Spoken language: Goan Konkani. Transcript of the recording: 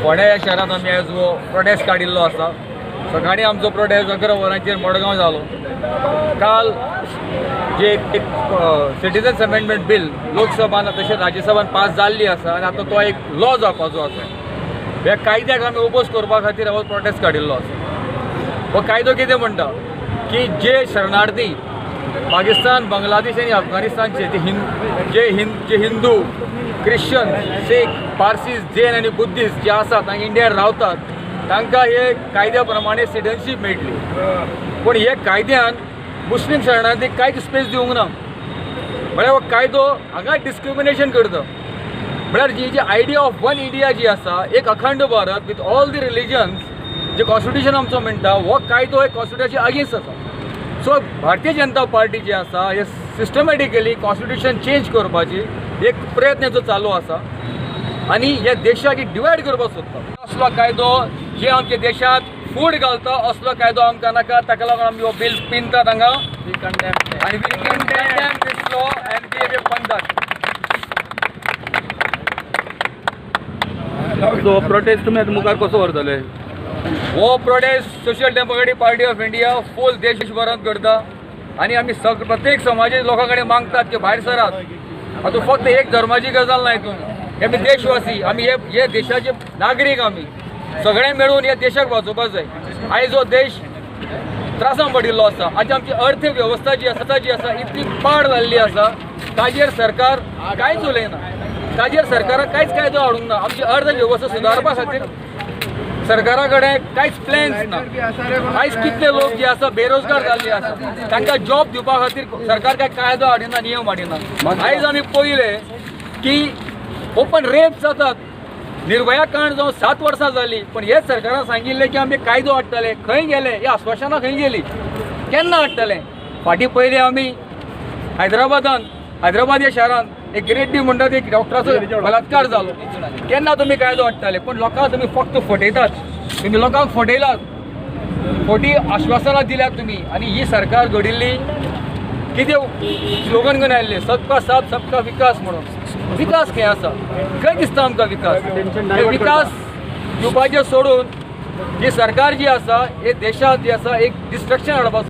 फोंड्या ह्या शारांत आमी आयज हो प्रोटेस्ट काडिल्लो आसा. सकाळीं आमचो प्रोटेस्ट 11 वरांचेर मडगांव जालो. काल जे एक सिटीजन्स अमेंडमेंट बील लोकसभान तशेंच राज्यसभान पास जाल्ली आसा आनी आतां तो एक लॉ जावपाचो आसा. ह्या कायद्याक आमी ओपोज करपा खातीर हो प्रोटेस्ट काडिल्लो आसा. हो कायदो कितें म्हणटा की जे शरणार्थी पाकिस्तान, बांगलादेश आनी अफगाणिस्तानचे जे जे हिंदू, क्रिश्चन, शीख, पारसीस, जैन आनी बुद्धिस्ट जे आसात हांगा इंडियान रावतात तांकां हे कायद्या प्रमाणे सिटीजनशीप मेळटली. पूण हे कायद्यान मुस्लीम शरणार्थीक कांयच स्पेस दिवंक ना. म्हळ्यार हो कायदो हांगा डिस्क्रिमिनेशन करता. म्हळ्यार जी जी आयडिया ऑफ वन इंडिया जी आसा, एक अखंड Bharat with all the religions J constitution आमचो म्हणटा, हो कायदो हे कॉन्स्टिट्युशनाच्या अगेन्स्ट आसा. सो भारतीय जनता पार्टी जी आसा हे सिस्टमॅटिकली कॉन्स्टिट्युशन चेंज करपाची एक प्रयत्न जो चालू आसा आनी ह्या देशाक डिवायड करपाक सोदता. असलो कायदो जे आमच्या देशांत फूट घालता असलो कायदो आमकां नाका. ताका लागून आमी हो बील पिनतात हांगा आनी we condemn this law and we पंदात. सो प्रोटेस्ट तुमी आतां मुखार कसो व्हरतले? हो protest Social Democratic Party of India full देशभरांत करता आनी आमी प्रत्येक समाजाच्या लोकां कडेन मागतात की भायर सरात. आतां फक्त एक धर्माची गजाल ना, हितून हे आमी देशवासी, आमी हे देशाचे नागरीक, आमी सगळे मेळून ह्या देशाक वाचोवपाक जाय. आयज हो देश त्रासान पडिल्लो आसा. आयज आमची अर्थवेवस्था जी आसा इतली पाड जाल्ली आसा, ताजेर सरकार कांयच उलयना, ताजेर सरकाराक कांयच कायदो हाडूंक ना. आमची अर्थवेवस्था सुदारपा खातीर सरकारा कडेन कांयच प्लॅन्स ना. आयज कितले लोक जे आसा बेरोजगार जाल्ले आसा, तांकां जॉब दिवपा खातीर सरकार काय कायदो हाडिना, नियम हाडिना. आयज आमी पळयलें की ओपन रेप जातात. निर्भया कांड जावन 7 वर्सां जालीं, पूण हेच सरकारान सांगिल्लें की आमी कायदो हाडटले. खंय गेले ही आस्वासनां, खंय गेली, केन्ना हाडटले? फाटीं पयलीं आमी हैदराबाद ह्या शारांत एक रेड्डी म्हणटा एक डॉक्टराचो बलात्कार जालो. केन्ना तुमी कायदो हाडटले? पूण लोकांक तुमी फक्त फटयतात. तुमी लोकांक फटयलात, खोटी आश्वासनां दिल्यात तुमी. आनी ही सरकार घडिल्ली कितें स्लोगन घेवन आयिल्लें, सबका साथ सबका विकास म्हणून. विकास खंय आसा? खंय दिसता आमकां विकास? विकास दिवपाचें सोडून ही सरकार जी आसा हे देशांत जी आसा एक डिस्ट्रक्शन हाडपाक